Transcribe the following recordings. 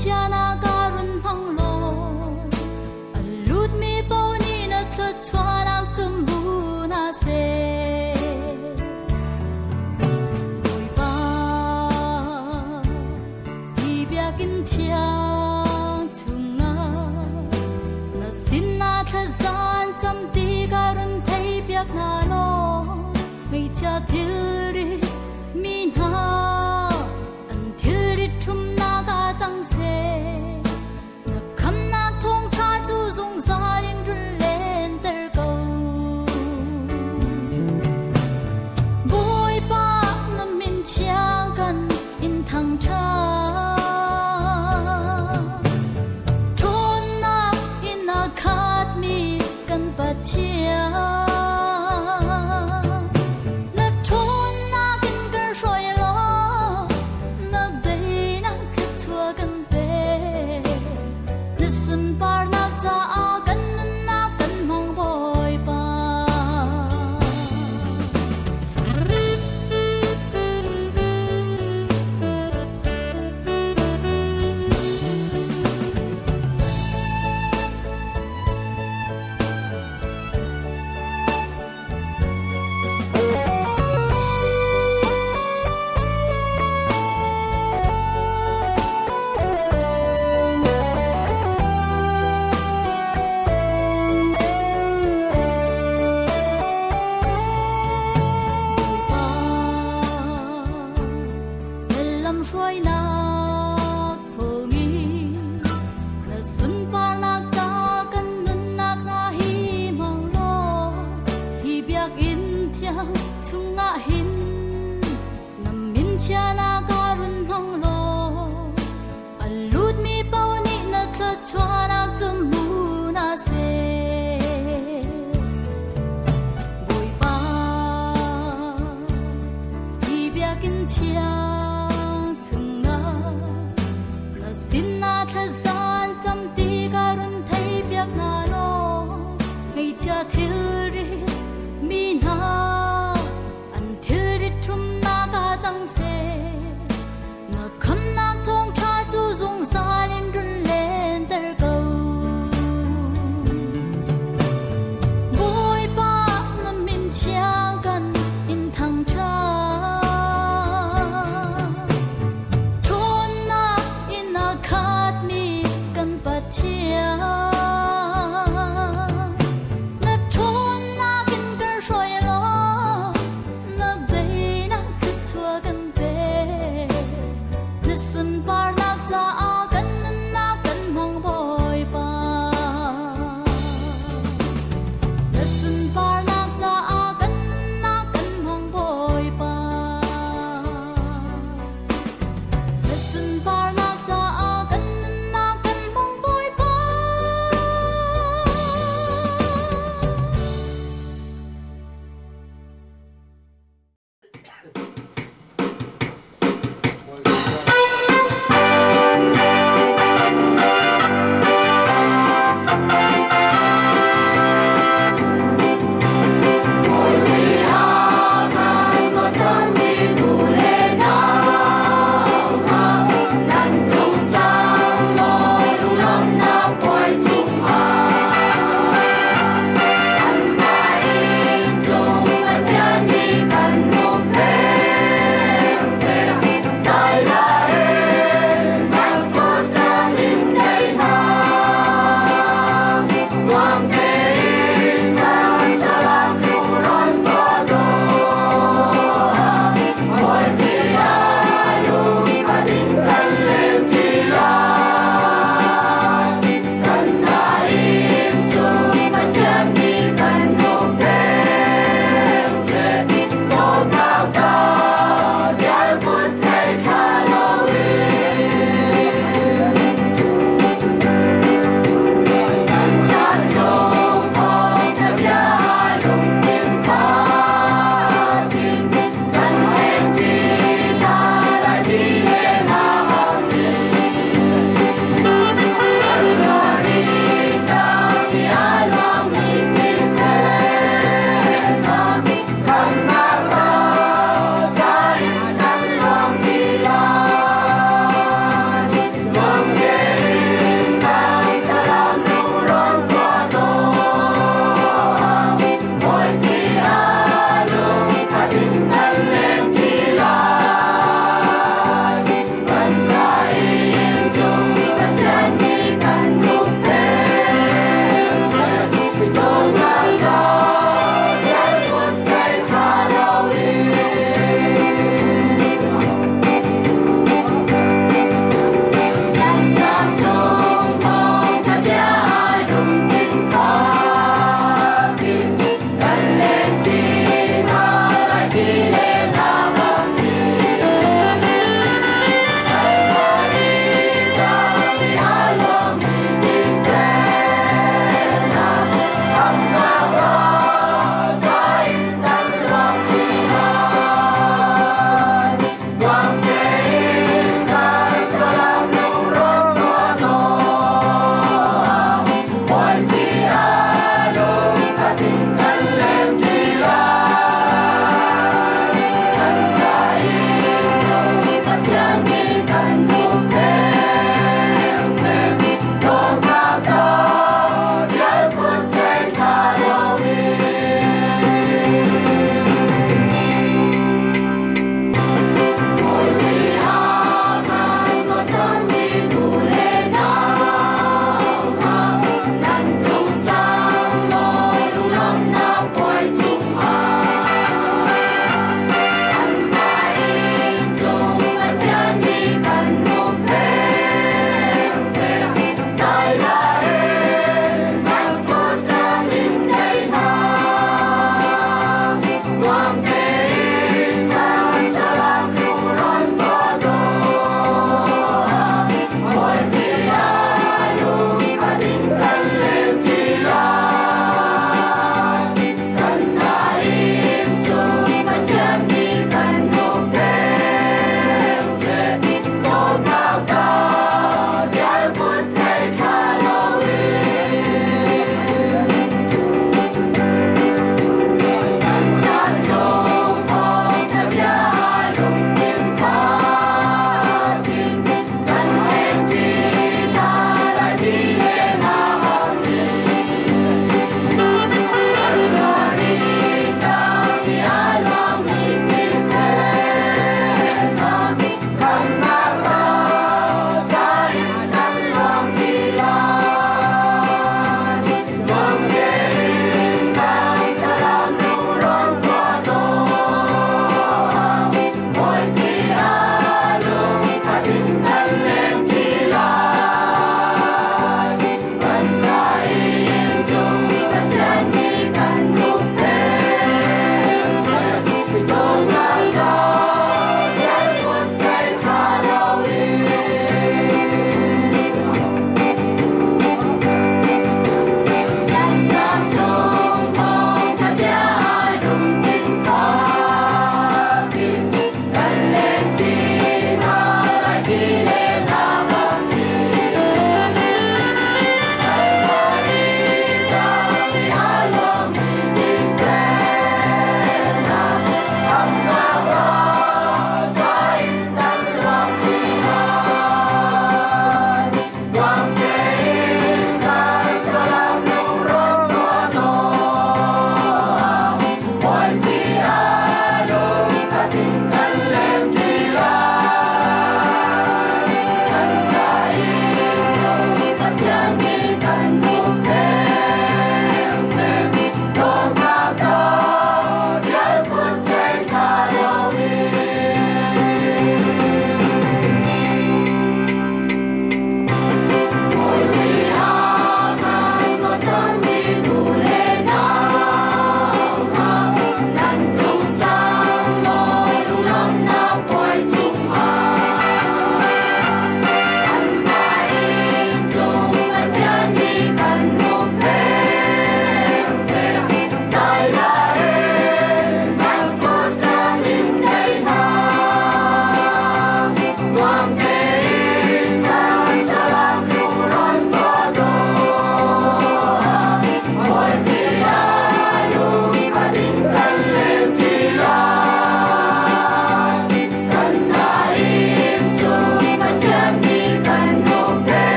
chianak ah run hmang law, a lutmi paoh nih na thluachuahnak cu hmu hna seh. Bawipa, hi biakinn thiang chungah na sinah thlazan cam tikah run theihpiak hna law, ngeihchia thilri mi hna an thilri ṭhumnak ah cang seh. Na khamnak thawngṭha cu zungzal in run lenter ko. Bawipa, na min thiang kan in thangṭhat. Ṭhawnnak in a khatmi kan Pathian. Na ṭhawnnak in kan hruai law, na daihnak thluachuah kan pe. Na sunparnak caah kan nunnak kan hmang Bawipa. Bawipa, na lamhruainak thawngin na sunparnak ca kan nunnak hna hi hmang law, hi biakinn thiang chungah hin na min chianak ah run hmang law, a lutmi paoh nih na thluachuahnak cu hmu hna seh. Bawipa, hi biakinn thiang chungah na sinah thlazan cam tikah run theihpiak hna law, ngeihchia thilri mi hna an thilri ṭhumnak ah cang seh. Na khamnak thawngṭha cu zungzal in run lenter ko. Bawipa, na min thiang kan in thangṭhat. Ṭhawnnak in a khatmi kan Pathian. Na ṭhawnnak in kan hruai law,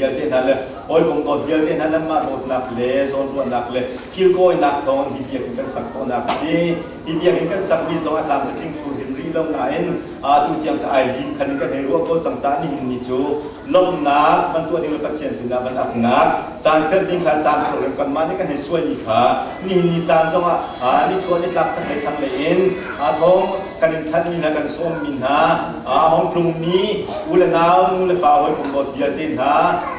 vialte hna le hawikom dawt vialte hna nanmah dawtnak le zawnruahnak le kilkawinak thawng hi biakinn kan sak khawhnak a si. Hi biakinn kan sakmi zong a tlam cu tling thlu hrim rih lo nain atu tiang cu ai lim khan in kan hei ruah ko cang caah nihin ni cu lawmhnak van tuah ding le Pathian sinah van apnak caan ser ding kha caan program kanmah nih kan hei suaimi kha nihin ni caan zongah nichuah nitlak chaklei thlanglei in thawng kan in thanhmi hna kan sawmmi hna a hong tlungmi u le nau nu le pa hawikom dawt vialte hna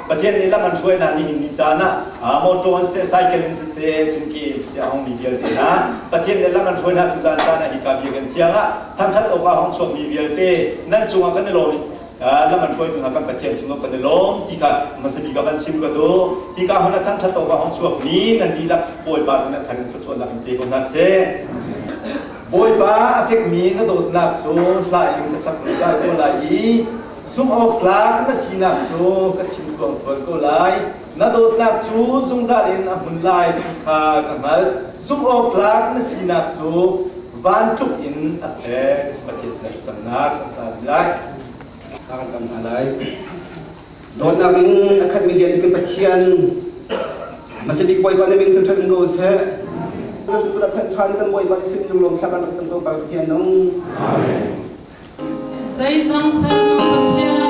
Pathian nih lam an hruai hna nihin ni caan ah motor in siseh cycle in siseh chunke in siseh a hongmi vialte hna Pathian nih lam an hruai hna tuzaan caan ah hika bia kan thiang ah thangṭhat awkah hong chuakmi vialte nan cungah kan i lawm lam an hruaitu hna kan Pathian cungah kan i lawm ti kha hmasa bik ah kan chim ka duh. Hika hmun ah thangṭhat awkah hong chuakmi nan dihlak Bawipa tu nan than in thluachuahnak in pe ko hna seh. Bawipa a fekmi na dawtnak cu hla in ka sak zungzal ko lai i zumh awk tlak na sinak cu ka chim thluangthluan ko lai. Na dawtnak cu zungzal in a hmun lai ti kha ka hngalh. Zumh awk tlak na sinak cu van tluk in a fek. Pathian sinah thlacamnak a sa lai. Thla kan cam hna lai. Dawtnak in a khatmi lian kan Pathian hmasabik Bawipa na min thangṭhat in ko seh. Kan kut ah chan ṭhan kan Bawipa nih sin lunglawm thla kan rak cam ko pa Pathian nung. Zeizong sertu Pathian.